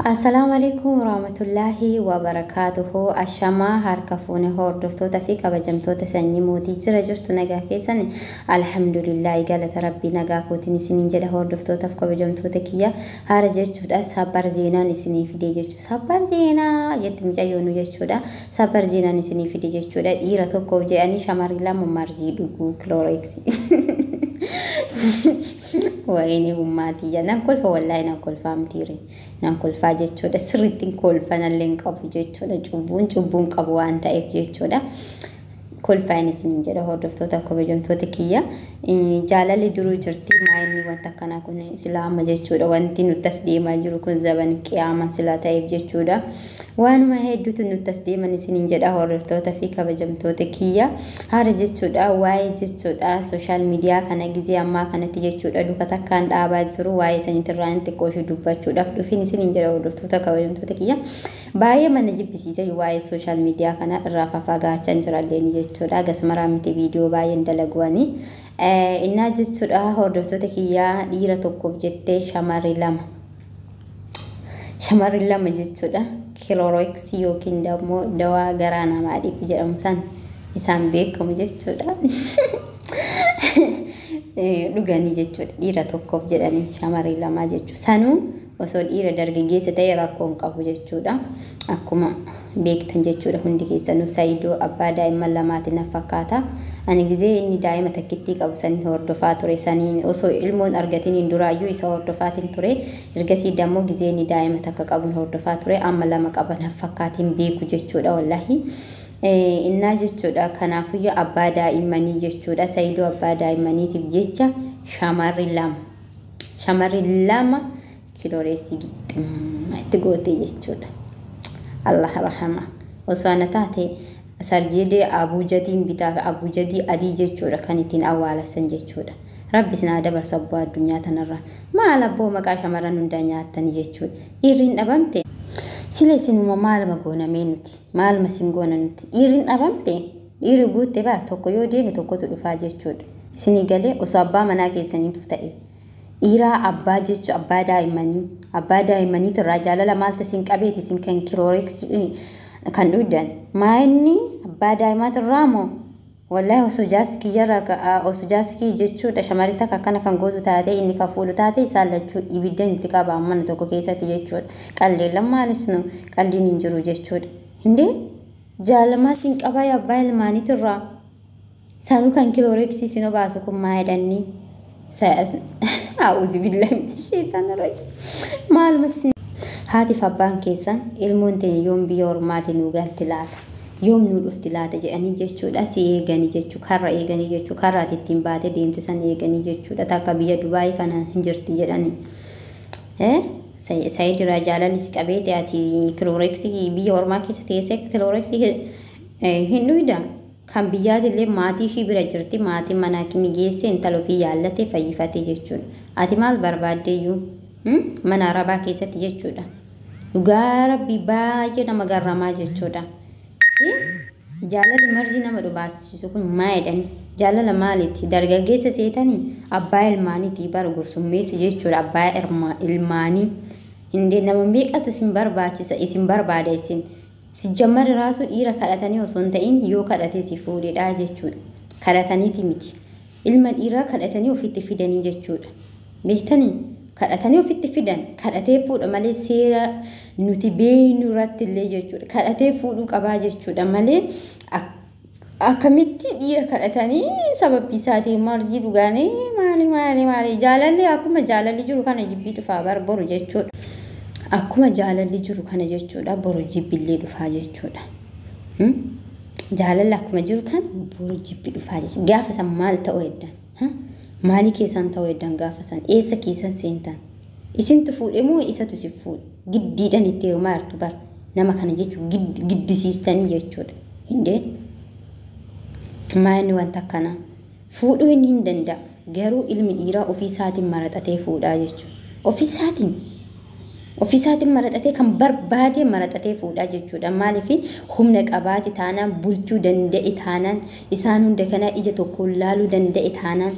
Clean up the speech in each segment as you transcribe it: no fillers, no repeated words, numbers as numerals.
Assalaamu alaikum warahmatullaahi wabarakaatuhu. Ashamaa harka fuune hordoftoota fi kabajamtoota sanyii mootii jira jirtu nagaa keessan alhamdulillaahi galata rabbii nagaa kootiin isiniin jedha hordoftootaaf kabajamtoota kiyya haara jechuudha. Sabbar zeenaan isinii fide jechuudha. Sabbar zeenaa jetti mucayyoonu jechuudha. Sabbar zeenaan isinii fide jechuudha. Dhiira tokkoof jedhanii shamarri lama marzii dhuguu kilooreeksii. Wayini ummaatii nan kolfa wallaahi nan kolfaa mitiire nan kolfaa jechuudha. Sirriitti kolfanallee hin qabu jechuudha. Cubbuun cubbuun qabu waan ta'eef jechuudha. Kolfaan isiniin jedha hordoftootaaf kabajamtoota kiyya. Jaalalli duruu jirti maayinni wanta akkanaa kun islaama jechuudha. Wanti nutti as deemaa jiru kun zaban qiyaaman silaa ta'eef jechuudha. Waanuma hedduutu nutti as deeman isiniin jedha hordoftoota fi kabajamtoota kiyya. Haara jechuudha waa'ee jechuudha sooshaal miidiyaa kana gizee ammaa kanatti jechuudha duka takkaan dhaabaa jiru waa'ee saniitirraa inni xiqqoo ishee dubbachuudhaaf dhufin isiniin jedha hordoftoota kabajamtoota kiyya. Baay'ee mana jibbisiisa waa'ee sooshaal miidiyaa kana irraa fafagaachaa jirallee jechuudha. Gasmaraa miti viidiyoo baay'een dalaguwanii. Innaa jechuudha hordoftoota kiyyaa dhiira tokkoof jettee shamarri lama. Shamarri lama jechuudha. Kilorooksii yookiin immoo dawaa garaa namaa dhiqu jedhamu san isaan beekamu jechuudha. Dhuganii jechuudha dhiira tokkoof jedhanii shamarri lamaa jechuudha. Sanuu osoo dhiira dargaggeessa ta'e rakkoo hin qabu jechuudha. Akkuma beektan jechuudha hundi keessanuu Saayidoo abbaa daa'imman lamaati na fakkaata. Ani gizee inni daa'ima takkittii qabu saniin hordofaa ture saniin osoo ilmoon argatiniin duraayyuu isa hordofaatiin ture. Ergasii dammoo gizee inni daa'ima takka qabuun hordofaa ture amma lama qaba na fakkaatiin beeku jechuudha wallaahi. Innaa jechuudha kanaafuyyuu abbaa daa'immanii jechuudha Saayidoo abbaa daa'immaniitiif jecha shamarri lama. Shamarri lama kilooreessii gixximmaa itti goote jechuudha. Allah rahama. Osoo ana taate sarjiilee abuujadiin bitaa fi abuujadii adii jechuudha kan ittiin awwaalasan jechuudha. Rabbi isin haa dabarsu abbaa addunyaa tanarra. Maal abboo maqaa shamarran hundaa nyaattanii jechuudha. Dhiirri hin dhabamte. Sila isinuma maaluma goonamee nuti? Maaluma isin goona nuti? Dhiirri hin dhabamte? Dhiirri guutte bara tokko yoo deeme tokkotu dhufaa jechuudha. Isinii galee osoo abbaa manaa keessaniitu ta'e. Dhiiraa abbaa jechuun abbaa daa'immanii abbaa daa'immaniitu irraa jaalala maaltu isin qabeeti isin kan kilooreeksii kan dhugdan maayinni abbaa daa'imaatu irraa moo wallaahi osoo jaarsi kiyyarraa osoo jaarsi kiyya jechuudha shamarri takka akkana kan gootu taate inni kan fuudhu taate isaan lachuu ibiddan itti qaba mana tokko keessatti jechuudha qalleellan maalis nu qalliin hin jiru jechuudha hindee jaalamaa isin qabaa abbaa ilmaaniitu irraa sanuu kan kilooreeksii isin obaasu kun maa jedhanii A'uuzu billahi mina sheexaana rajiim. Maalumatti isin haatiif abbaan keessan ilmoon teenya yoom biyya ormaatii nu galti laata yoom nu dhufti laata jedhanii jechuudha si eeganii jechuu karra eeganii jechuu karra ati ittiin baatee deemte san eeganii jechuudha takka biyya Dubaayii kana hin jirti jedhanii. Saayid irraa jaalalli si qabeeti ati kilooreeksii biyya ormaa keessa teessee kilooreeksii hin dhuyda. Kan biyyaatillee maatii ishii bira jirti maatiin mana hakimii geessee intala ofii yaallate fayyifate jechuudha. Ati maal barbaaddeeyyuu mana arabaa keessatti jechuudha. Dhugaa rabbii baay'ee nama garramaa jechuudha. Jaalalli marzii nama dhubaasisu kun maa jedhani? Jaalala maaliiti? Dargaggeessa seetanii abbaa ilmaaniiti bara gursummeessa jechuudha abbaa ilmaanii. Indee nama meeqatu isin barbaachisa isin barbaada isin. Sijjammari raasuu dhiira kadhatanii osoo hin ta'in yoo kadhatee si fuudhedha jechuudha. Kadhataniiti miti. Ilma dhiiraa kadhatanii ofitti fidanii jechuudha. Beektanii? Kadhatanii ofitti fidan. Kadhatee fuudha malee seera nuti beeknu irratti illee jechuudha. Kadhatee fuudhuu qabaa jechuudha malee akkamitti dhiira kadhatanii sababbi isaatiin marzii dhugaanii maali maali maali jaalalli akkuma jaalalli jiru kana jibbii dhufaa bar boru jechuudha. Akkuma jaalalli jiru kana jechuudha boru jibbillee dhufaa jechuudha. Jaalalli akkuma jiru kan boru jibbi dhufaa jechuudha. Gaafa san maal ta'uu heddan? Maalii keessan ta'uu heddan gaafa san? Eessa keessan seentan? Isintu fuudhe moo isatu si fuudhe? Giddiidhaan itti heerumaa jirtu bar. Nama kana jechuun giddisiistanii jechuudha. Hindee maayinni wanta akkanaa? Fuudhuu inni hin danda'a. Garuu ilmi dhiiraa ofii isaatiin maraxatee fuudhaa jechuudha. Ofii isaatiin ofii isaatiin maraxatee kan barbaade maraxatee fuudhaa jechuudha. Maaliif humna qabaate taanaan bulchuu danda'e taanaan isaan hunda kana ija tokkoon laaluu danda'e taanaan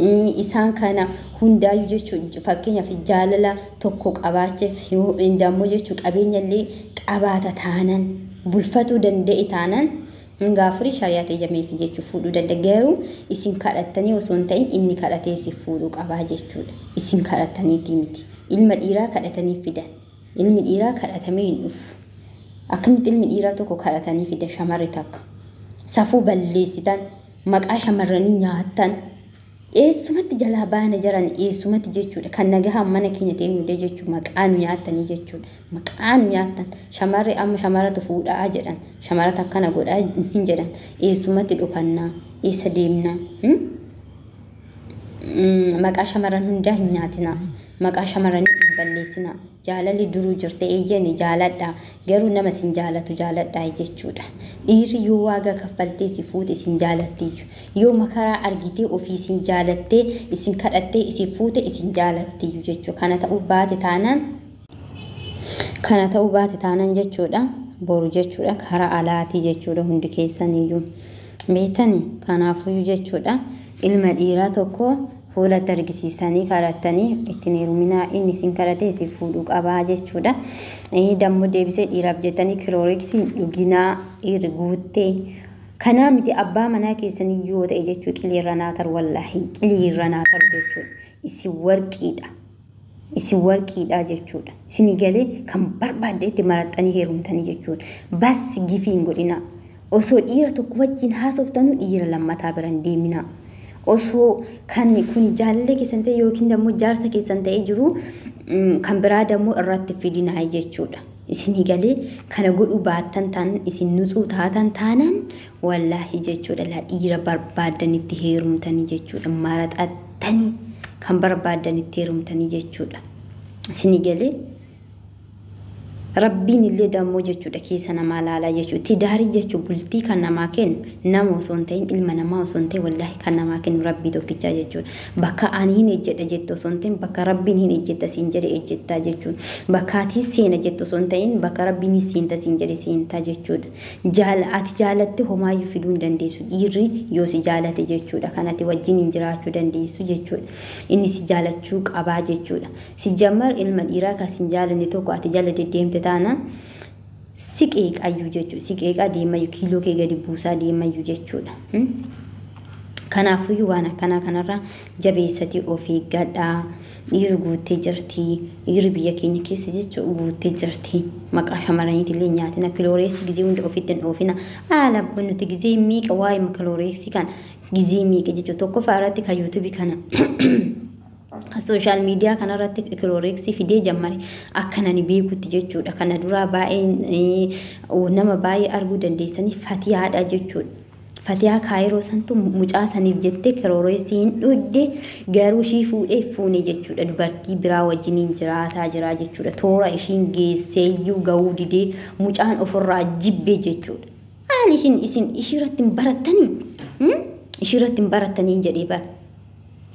Isaan kana hundaayyuu jechuun fakkeenyaaf jaalala tokko qabaachuuf dammoo jechuun qabeenya illee qabaata taanan bulfatuu danda'e taanan gaafurii shari'aa eeyyameef jechuun fuudhuu danda'a. Garuu isin kadhattanii osoo hin ta'in inni kadhatee isin fuudhuu qabaa jechuudha. Isin kadhattaniitii miti. Ilma dhiiraa kadhatanii fidan. Ilmi dhiiraa kadhatamee hin dhufu. Akkamitti ilmi dhiiraa tokko kadhatanii fida shamarri takka? Safuu balleessitan, maqaa shamarranii nyaattan, eessumatti jalaa baana jiran eessumatti jechuudha. Kan nagahaan mana keenya teenyullee jechuudha. Maqaa nu nyaattanii jechuudha. Maqaa nu nyaattan. Shamarri amma shamaratu fuudhaa jedhan. Shamaratu akkana godhaa hin jedhan. Eessumatti dhufannaa. Eessa deemnaa? Maqaa shamarran hundaa hin nyaatinaa. Maqaa shamarranii hin balleessinaa. Jaalalli duruu jirte eeyyani jaaladhaa. Garuu nama isin jaalatu jaaladhaa jechuudha. Dhiirri yoo waaga kaffaltee si fuute isin jaalattiyyuu. Yoo makaraa argitee ofii isin jaalattee isin kadhattee isin fuute isin jaalattiyyuu jechuudha. Kana ta'uu baate taanaan kana ta'uu baate taanaan jechuudha. Boru jechuudha karaa alaatii jechuudha hundi keessaniyyuu. Beektani kanaafuyyuu jechuudha ilma dhiiraa tokko fuulatti argisiisanii kadhattanii ittiin heeruminaa inni isin kadhatee isin fuudhuu qabaa jechuudha. Dammoo deebisee dhiiraaf jettanii kilooriksii dhuginaa dhiirri guuttee. Kanaa miti abbaa manaa keessanii yoo ta'e jechuudha qilleerra naa taru wallaahi qilleerra naa taru jechuudha. Isin warqiidha. Isin warqiidha jechuudha. Isin galee kan barbaadde itti maraxxanii heerumtanii jechuudha. Bas gifii hin godhinaa. Osoo dhiira tokko wajjin haasoftanuu dhiira lammataa bira hin deeminaa. Osoo kan kun jaalallee keessan ta'e yookiin immoo jaarsa keessan ta'e jiru kan biraa dammoo irratti fidinaa jechuudha. Isin galee kana godhuu baattan taanaan isin nutsuu taatan taanaan wallaahi jechuudha laa dhiira barbaaddanitti heerumtanii jechuudha. Maraxattanii kan barbaaddanitti heerumtanii jechuudha. Isin galee Rabbiin illee dammoo jechuudha keessa namaa laalaa jechuudha. Tidaarii jechuun bultii kan namaa kennu nama osoo hin ta'in ilma namaa osoo hin ta'in wallaahi kan namaa kennu rabbii tokkichaa jechuudha. Bakka ani hin ejjedha jettu osoo hin ta'in bakka rabbiin hin ejjetta siin jedhe ejjettaa jechuudha. Bakka ati seena jettu osoo hin ta'in bakka rabbiin hin seenta siin jedhe seentaa jechuudha. Ati jaalatte homaayyuu fiduu hin dandeessu. Dhiirri yoo si jaalate jechuudha. Kan ati wajjin hin jiraachuu dandeessu jechuudha. Inni si jaalachuu qabaa jechuudha. Si jammar ilma dhiiraa kan si hin jaalanne tokko ati jala deddeemte taanaan si qeeqayyuu jechuudha. Si qeeqaa deemayyuu kiiloo kee gadi buusaa deemayyuu jechuudha. Kanaafuyyuu waan akkanaa kanarraa jabeessatii of eeggadhaa. Dhiirri guuttee jirti. Dhiirri biyya keenya keessa jechuudha guuttee jirti. Maqaa shamarraniitillee nyaatina. Kilooreessi gizee hunda ofitti hin oofina. Haala nuti gizee miiqa waa'ee kilooreessi kana gizee miiqa jechuudha. Tokkoffaa irratti kan yuutuubii kana kan sooshaal miidiyaa kanarratti kilooreeksii fidee jammare akka nani beekutti jechuudha. Kana duraa baay'ee nama baay'ee arguu dandeessanii fatiyaadha jechuudha. Fatiyaa kaayiroo santu mucaa saniif jettee kilooreeksii hin dhugde garuu ishii fuudhee fuune jechuudha. Dubartii biraa wajjiniin jiraataa jira jechuudha. Toora ishiin geesseeyyuu gahuu didee mucaan ofirraa jibbe jechuudha. Maal ishiin isin ishiirratti hin barattanii? Ishiirratti hin barattanii jedhee bara.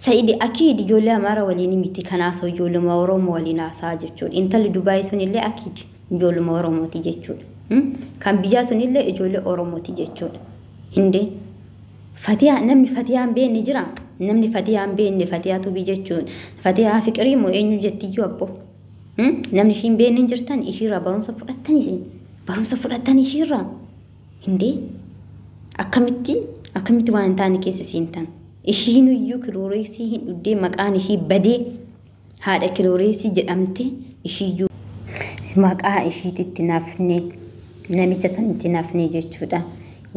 Saidi akiid ijoollee Amaaraa waliin miti kanaas ijoolluma Oromoo waliin haasaa jechuudha. Intalli Dubaay sunillee akiid ijoolluma Oromooti jechuudha. Kan biyyaa sunillee ijoollee Oromooti jechuudha. Hindee Fatiyaa namni Fatiyaa hin beekne jira. Namni Fatiyaa hin beekne Fatiyaa tubii jechuudha. Fatiyaa fiqirii moo eenyu jettiyyuu abbo? Namni ishii hin beekne hin jirtan ishiirraa barumsa fudhattan isin. Barumsa fudhattan ishiirraa. Hindee akkamitti akkamitti waan hin taane keessa seentan? Ishiin iyyuu kilooreesii hin dhugdee maqaan ishii badee haadha kilooreesii jedhamte ishiiyyuu maqaa ishiititti nafne namicha sanitti nafne jechuudha.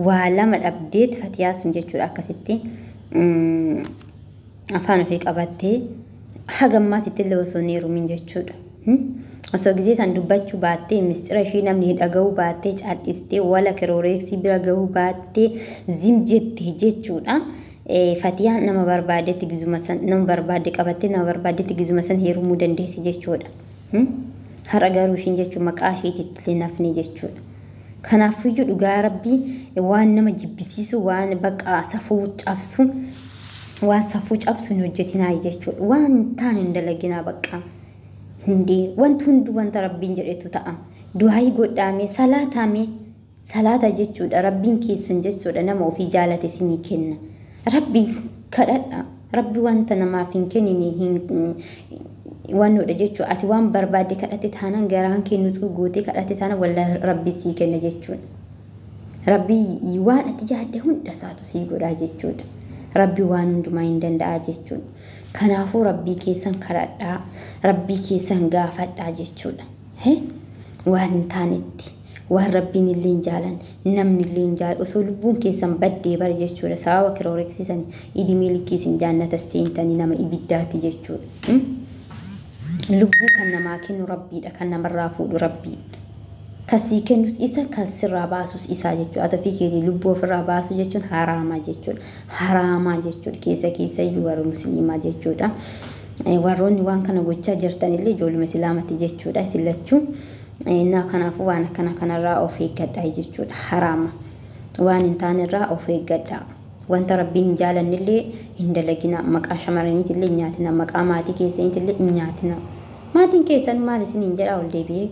Waa lama dhabdeet fatiyaa sun jechuudha akkasitti afaan ofii qabattee haga ammaatitti illee osoo hin heerumin jechuudha. Osoo gizee san dubbachuu baattee mistira ishii namni dhaga'uu baattee caal'istee wala kilooreeksii bira gahuu baattee zim jette jechuudha. Fatiyaan nama barbaadetti gizuma san nama barbaadde qabattee nama barbaaddetti gizuma san heerumuu dandeessi jechuudha. Har'a garuu ishiin jechuun maqaa isheetitti illee nafne jechuudha. Kanaafiyyuu dhugaa rabbii waan nama jibbisiisu waan bakka safuu cabsu waan safuu cabsu hin hojjetinaa jechuudha. Waan hin taane hin dalaginaa bakka. Hundee wanti hundi wanta rabbiin jedhetu ta'a. Du'aayii godhaame salaataame salaata jechuudha rabbiin keessan jechuudha nama ofii jaalate isinii kenna. Rabbiin kadhadha. Rabbi wanta namaaf hin kennine hin wannoodha jechuudha. Ati waan barbaadde kadhatte taanaan garaan kee nutsuu gootee kadhatte taanaan wallaahi Rabbi sii kenna jechuudha. Rabbi waan ati yaadde hunda isaatu sii godhaa jechuudha. Rabbi waan hundumaa hin danda'a jechuudha. Kanaafuu Rabbii keessan kadhadhaa, Rabbii keessan gaafadhaa jechuudha. Waan hin taanetti, waan Rabbiin illee hin jaalan, namni illee hin jaalan, osoo lubbuun keessan baddee bara jechuudha. Sababa kilooreksii idimee likkii isin jaannata seentanii nama ibiddaati jechuudha. Lubbuu kan namaa kennu Rabbiidha, kan namarraa fuudhu Rabbiidha. Kasii kennus isa, kan sirraa baasus isaa jechuudha. Ati ofii keetii lubbuu ofirraa baasu jechuun haraamaa jechuudha. Haraamaa jechuudha. Keessa keessa iyyuu warra musliimaa jechuudha. Warroonni waan kana gochaa jirtanillee ijoolluma islaamatti jechuudha. Isin lachuu kanaafuu waan akkana kanarraa of eeggadhaa jechuudha. Haraama. Waan hin taanerraa of eeggadhaa. Wanta Rabbiin hin jaalannillee hin dalagina. Maqaa shamarraniitillee hin nyaatina. Maqaa maatii keessaniitillee hin nyaatina. Maatiin keessan maal isin hin jedhaa ol deebi'ee?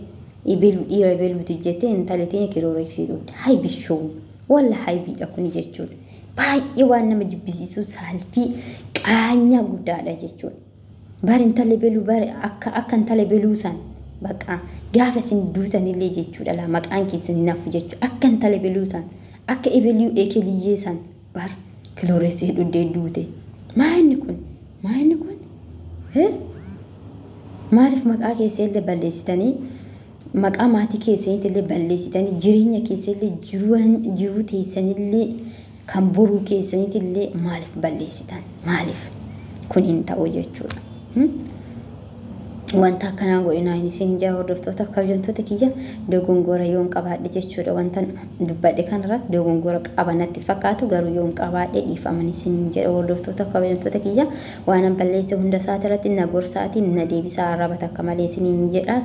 Ibelu dhiira ibeluuti jettee intala teenya kilooreksii dhugde. Hay bishoon walla haybiidha kuni jechuudha. Baay'ee waan nama jibbisiisu saalfii qaanyaa guddaadha jechuudha. Bari intala ibeluu bari akka akka intala ibeluu san bakka gaafa isin duutanillee jechuudha laa maqaan keessan hin hafu jechuudha. Akka intala ibeluu san akka ibeluu ekeliyyee san bar kilooreksii dhugdee duute. Maa inni kun? Maa inni kun? Maaliif maqaa keessanillee balleessitanii? Maqaa maatii keessaniitillee balleessitanii jireenya keessanillee jiruu teessanillee kan boruu keessaniitillee maaliif balleessitan? Maaliif kun hin ta'u jechuudha. Wanta akkanaa godhinaa isin jaa hordoftoota kabajamtoota kiyya dogongora yoon qabaadhe jechuudha. Wanta dubbadhe kanarratti dogongora qaba natti fakkaatu garuu yoon qabaadhe dhiifaman isin jedha hordoftoota kabajamtoota kiyya waan balleesse hunda isaatirratti na gorsaatiin na deebisaa arraba takka malee isin jedha.